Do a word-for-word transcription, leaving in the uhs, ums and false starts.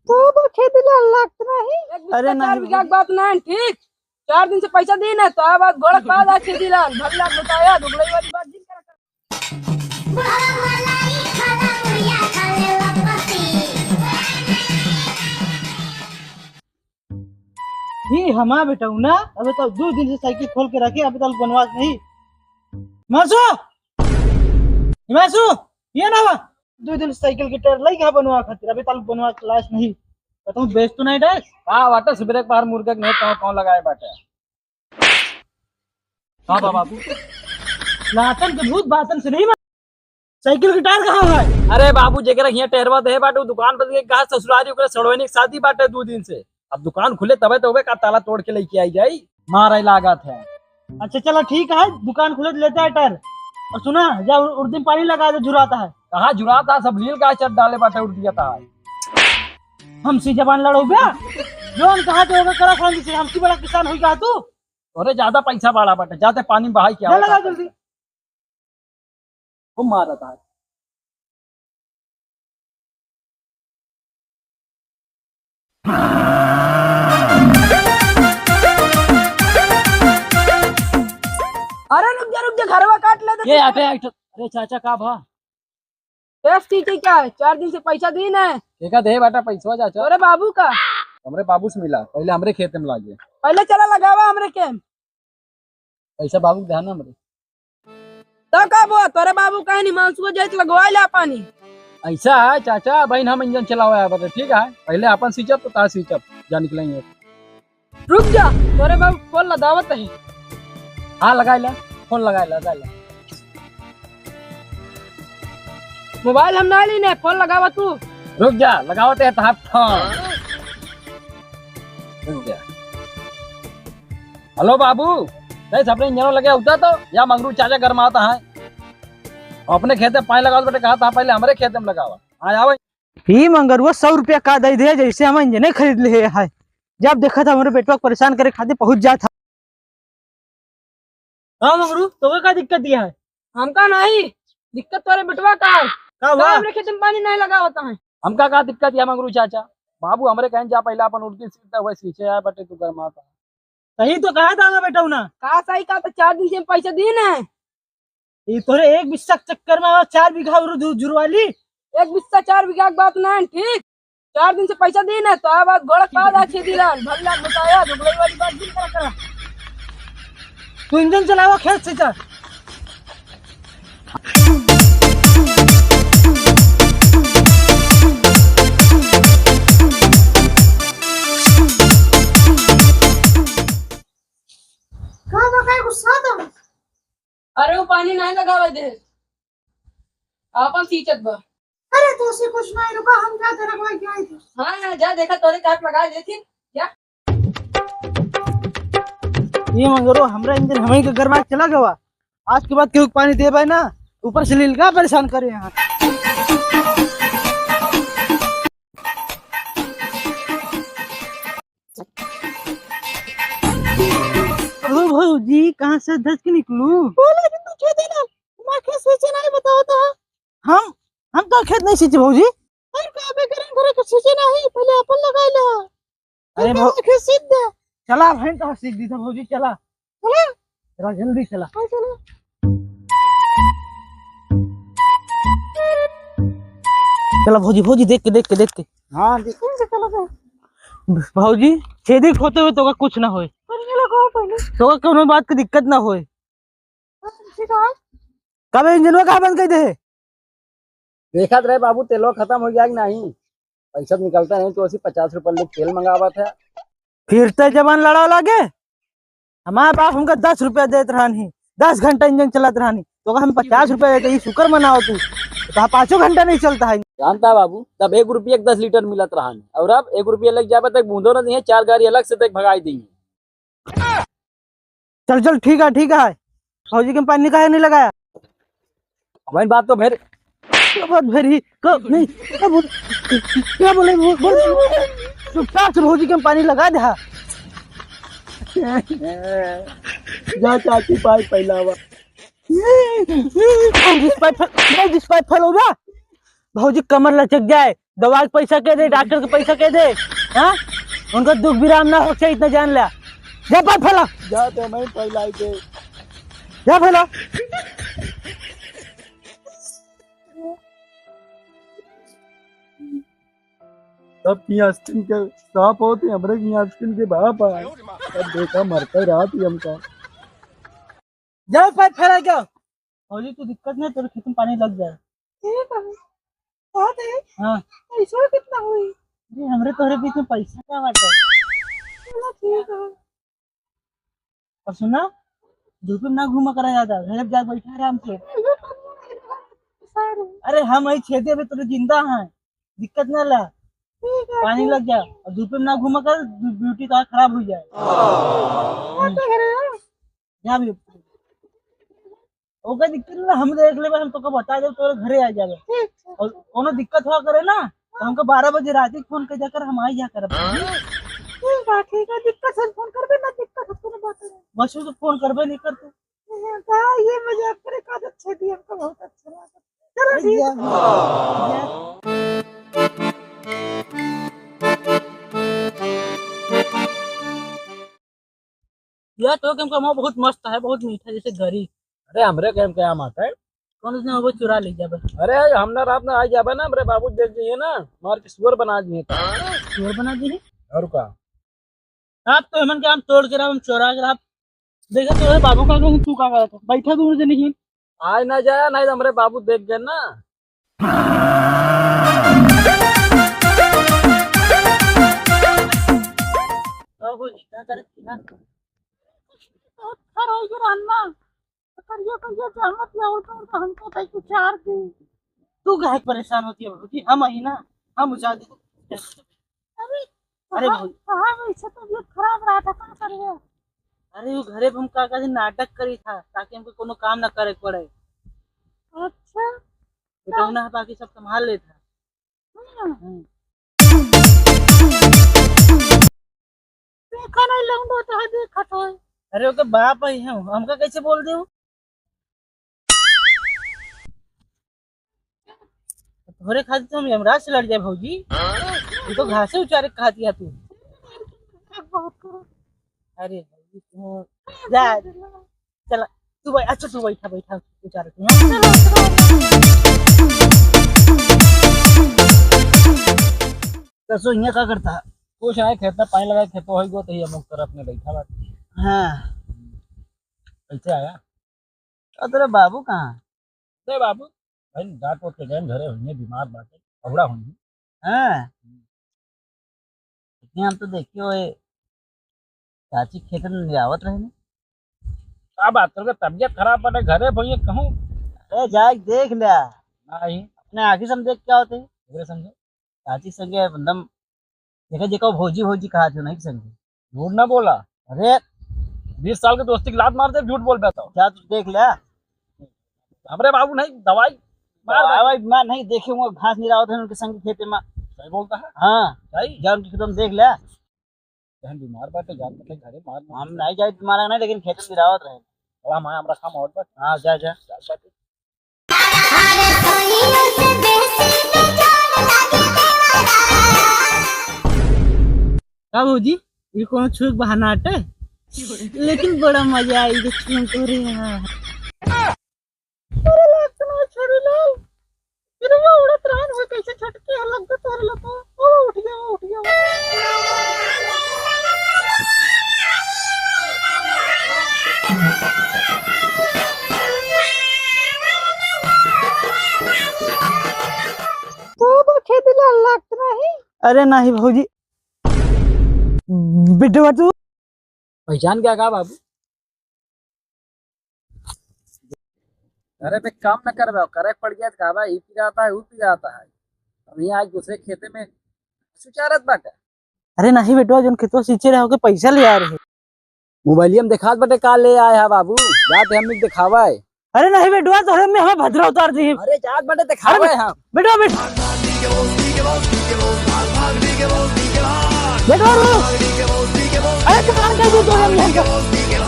तो वो खेत ला लागत नहीं। एक अरे बीघा, नहीं चार बीघा बाबू। के बात नहीं, ठीक? चार दिन से पैसा दी ना, तो अब आज गोड़क पाद आ खेत ला, भल्ला बताया, दुगलई वाली बात जिन करा। ई हमार बेटौना, अबे तो दो दिन से साइकिल खोल के रखे, अबे तक बनवास नहीं। हिमांशु, हिमांशु, ये ना बा। दो दिन से साइकिल के टायर लई गया बनवा खातिर, अबे तक बनवा क्लास नहीं। बताऊं, बेच तो नहीं डाल। का बाटे, सुबेरे के बाहर मुर्गा के नहीं, कहाँ, कौन लगाए बाटे? हाँ बा बाबू। लातन के भूत बातन से नहीं मार। साइकिल के टायर कहाँ है? अरे बाबू, जेकरा हियाँ टहरवा दे बाटे, उ दुकान पर के कहा ससुरारी, ओकरे सड़वैनी के शादी बाटे दो दिन से। अब दुकान खुले तबे तो होबे का, ताला तोड़ के लेके आई जाई। मारे लागत है। अच्छा चला ठीक है, दुकान खुले तो लेता है टायर। और सुना, जा उर-, उर्दी में पानी लगा दे, झुराता है। कहाँ झुराता है, सब लील का चट डाले बाटे उर्दिया ता है। हमसे जबान लड़ो बे। जो हम कहा तो होगा करा खान से, हमसे बड़ा किसान होई का तू? अरे ज्यादा पैसा बाड़ा बाटे, जाते पानी में बहाई के ना आवा लगा ताकत जल्दी। है। खूब मारत आज। अरे रुक जा, रुक जा, घरवा काट ले ये तो। आटे, आटे, अरे चाचा का भा? ए, ठीक है, क्या है? चार दिन से पैसा दी ना। केका दे बाटा पैसवा चाचा? तोरे बाबू का। हमरे बाबू से मिला, पहले हमरे खेते में लागे। पहले चला लगावा हमरे के। पैसा बाबू के ध्यान हमरे। तो का बो, तोरे बाबू कहे नहीं, मानसुआ जाए तो लगवा ला पानी। ऐसा है चाचा, बहन हम इंजन चलावे आए बता, ठीक है? पहले अपन सींचब तो तार सींचब, जा निकलेंगे। रुक जा, तोरे बाबू फोन लगावत है। हाँ, लगाई ला, फोन लगाई ला, लगाई ला। मोबाइल हम ना लीने, फोन लगावा तू। रुक जा, लगावत है तहार फोन। रुक जा। हेलो बाबू, नहीं अपने इंजन लगे उठा तो, या मंगरू चाचा गरमाता है। अपने खेते पानी लगावत बेटे, कहा था पहले हमरे खेते में लगावा। हाँ, आवे। ई मंगरुआ सौ रुपया का दे दे, जैसे हम इंजने खरीद ले है। जब देखा था हमरे बेटवा के परेशान करे खातिर पहुंच जात है। हाँ मंगरू, तोके का दिक्कत दिया है? हमका नहीं, दिक्कत तोरे बेटवा का है। का तो हुआ? हमरे खेत में पानी नहीं लगावत है। हमका का दिक्कत है मंगरू चाचा? बाबू हमरे कहें जा पहले अपन उर्दी सीख दे, वही सींचे आए बटे तू गरमाता। सही तो कहा था ना बेटौना। का सही कहा था, चार दिन से हम पैसा दिए ना। ये तोरे एक बिस्सा के चक्कर में और चार बीघा और दू जुरवाली। एक बिस्सा चार बीघा की बात ना है, ठीक? चार दिन से पैसा दी ना, तो अब आज गोड़क पाद आ छेदी लाल, भल्ला बताया, दुबलई वाली बात जिन करा करा। तू इंजन चलावा, खेत से जा। का बा, काहे गुस्सा था? अरे, वो पानी नहीं लगावे दे, आपन सींचत बा। अरे, तो उसे कुछ नहीं, रुका, हम जाते रखवा के आई थी। हाँ, हाँ, जा, देखा, तोरे काट लगा दे थी, जा। ये मंगरो, हमरा इंजन हमही के गरमा के चला गवा। आज के बाद केहू के पानी देबे ना, ऊपर से लील का परेशान करे यहाँ। ओ भौजी, कहाँ से धस के निकलू? बोला कि तू छेदे ना, हमार खेत सींचे नहीं बताओ तो। हम, हम तो खेत नहीं सींचे भौजी। अरे का बे करें, घरे के सींचे नहीं, पहले अपन लगाई ला। अरे तू भौ-, खेत सींच दे। चला भाई, तो सींच दी था भौजी, चला। चला। चला, जल्दी चला। हाँ, चला। चला भौजी, भौजी, देख के, देख के, देख के। हाँ, देख। चला, चला, चला। भौजी, छेदी खोते हुए तोका कुछ ना होए। अरे, चला, कहो पहले। तोका कोनो बात की दिक्कत ना होए। हाँ, ठीक है। कबे इंजनवा कहाँ बंद कर दे? देखत रहे बाबू, तेलवा खत्म हो गया कि नहीं? पैसा निकलता नहीं तो असी पचास रुपये लोग तेल मंगावत है। फिर तो जबान लड़ा लागे। हमारे बाप हमका दस रुपया देत रहन ही, दस घंटा इंजन चलत रहन ही, तो हम पचास रुपया देते, ये शुक्र मनाओ तू, तो पाँचों घंटा नहीं चलता है। जानता है बाबू, तब एक रुपया के दस लीटर मिलत रहन, और अब एक रुपया लग जाबे तक बूंदो न दिए, चार गाड़ी अलग से देख भगाई दी। चल, चल, ठीक है, ठीक है। भौजी के पानी काहे नहीं लगाया? हमारी बात तो भेर। क्या बात भेरी? क्या नहीं? क्या बोल-, क्या बोले? बोल, बोल। चुपचाप से भौजी के पानी लगा दे। हाँ। जा चाची पाई फैलावा। जिस पाइप फैल-, जिस पाइप फैल होगा, भौजी कमर लचक जाए। दवाई के पैसा के दे, डॉक्टर के पैसा के दे, हाँ? उनको दुख विराम ना हो चाहिए, इतना जान ल्या। जा पैर फैला। जा तो मैं फैलाई दे। जा फैला। सब की आस्तीन के सांप होते, हमरे की आस्तीन के बाप आए। अब देखा मरते रात ही हमका। जाओ पैर फैला जाओ। भौजी तू दिक्कत नहीं, तोरे खेत में पानी लग जाए। ठीक है। बहुत है। हाँ। पैसा कितना हुई? अरे हमरे तोहरे बीच में पैसा का बात है? चलो ठीक है। और सुना, धूप में ना घूमा करा ज्यादा, घर में जाके बैठा आराम से। सारू। अरे हम आई छेदे में तोरे जिंदा हैं, दिक्कत ना ला। ठीक है, पानी ठीक। लग जाए और धूप में ना घूमा कर, ब्यू-, ब्यूटी तो खराब हो जाए। हाँ, तो घरे है। जा भी। ओकर दिक्कत ना, हम देख लेबे, हम तोके बता देब, तोरे घरे आ जाबे। ठीक है। और कोनो दिक्कत हुआ करे ना, तो हमको बारह बजे रात ही फोन कर जाकर हम आई जा करब। ठीक है, ठीक है, दिक्कत है फोन करबे ना, दिक्कत है कोनो बात नहीं। बस वो तो फोन करबे नहीं करते। हाँ, का ये मजाक करे का, अच्छा दिया, हमको बहुत अच्छा लगा। चलो ठीक है। यह तो हमको बहुत मस्त है, बहुत मीठा, जैसे गरी। अरे हमरे के हमके आम आता है। कौन दिन वो चुरा ले जाबे? अरे हम ना रात में आ जाबे ना, हमरे बाबू देख जाइए ना, मार के सुअर बना दिए। सुअर बना दिए? और का? आप तो हमन के आम तोड़ के रहा, हम चोरा के रहा। देखा तो है बाबू का कहूँ, तू का करत है? बैठा दूर से नहीं। आज ना जाया, नहीं तो हमरे बाबू देख गए ना। बाबू जी, क्या करे? क्या? तो खड़ा हो गया रहना। तो करिया, करिया जामत या उल्टा, उल्टा हमको भाई कुछ आर दी। तू काहे परेशान होती है भौजी? हम आई ना, हम उजाड़ दे। अरे, अरे कहाँ, भौजी। कहाँ वैसे तबीयत खराब रहा था, का करे? अरे, वो घरे पे हम का कहते नाटक करी था, ताकि हमको कोनो काम ना करे के पड़े। अच्छा। बेटौना है, बाकी सब संभाल लेता। हम्म। हम्म। देखा नहीं लौंडो तो है, देखा तो है। अरे, ओके बाप है हम, हमका कैसे बोल दे? तोहरे खातिर तो हम यमराज से लड़ जाए भौजी। ये तो घासे उचारे के कहती है तू। अरे भौजी, तू जा, चला, तू बैठ, अच्छा, तू बैठा, बैठा, तू चार तू, हाँ? कसो, यहाँ का करता है? कुछ नहीं, खेत में पानी लगा, खेत होई गो, तो ये अमुक तरफ में बैठा बात। हाँ। कैसे आया? और तेरा बाबू कहाँ? अरे बाबू, भाई, डांट पोट के गए घरे, होइए बीमार बाटे, अबड़ा होइए। हाँ। इतने हम तो देखियो, ए, चाची खेतन ले आवत रहे ने। का बात करबे, तबियत खराब बाटे, घरे भइया कहूँ। अरे, जाके देख ल्या। नहीं। अपने आँखी से हम देख क्या होते? एकरे संगे? चाची संगे एकदम, देखे जेको भौजी, भौजी कहा थे, नहीं संगे। झूठ ना बोला। अरे। बीस साल के दोस्ती की लात मार दे, झूठ बोल पाता हूँ। जा तू देख ल्या। हमरे बाबू नहीं, दवाई मार दे। दवाई मार नहीं, देखे वो घास निरावत है उनके संग खेते में। सही बोलता है। हाँ। सही। जा उनके खेतों में देख ल्या। बहन बीमार बाटे, जात बाटे घरे, मार, मार। हम नहीं जाए बीमार है ना, लेकिन खेत में गिरावत रहे। अब हम आए, हमरा काम और बाटे। हाँ, जा, जा। जात बाटे। का भौजी, ये कौनो छुए के बहाना आटे? लेकिन बड़ा मजा आई, ये छुए तोरे यहाँ। अरे लाग तो ना छोड़ी लाल। बिरवा उड़त रहन हो कैसे छटके हलक दे तोरे लता। ओ उठ गया, उठ गया। तो बखे दिला लाग तो नहीं। अरे नहीं भौजी। बिटवा तू। पहचान गया का बाबू? अरे बे काम न करबे, करे पड़ गया तो कहबा, ई पिराता है, ऊ पिराता है। अब यहाँ आज दूसरे खेते में सुचारत बाटे। अरे नहीं बेटवा, जोन खेतवा सींचे रहे, ओके पैसा ले आ रहे। मोबाइलिया में देखात बाटे का ले आए है बाबू, जाते हम दिखावा है। अरे नहीं बेटवा, तोहरे में हमें भद्रा उतार दी। अरे जात बाटे देखावा है हम। बेटवा, बेट-, बेटवा रो। अरे तू काम कर दे, तोहरे में।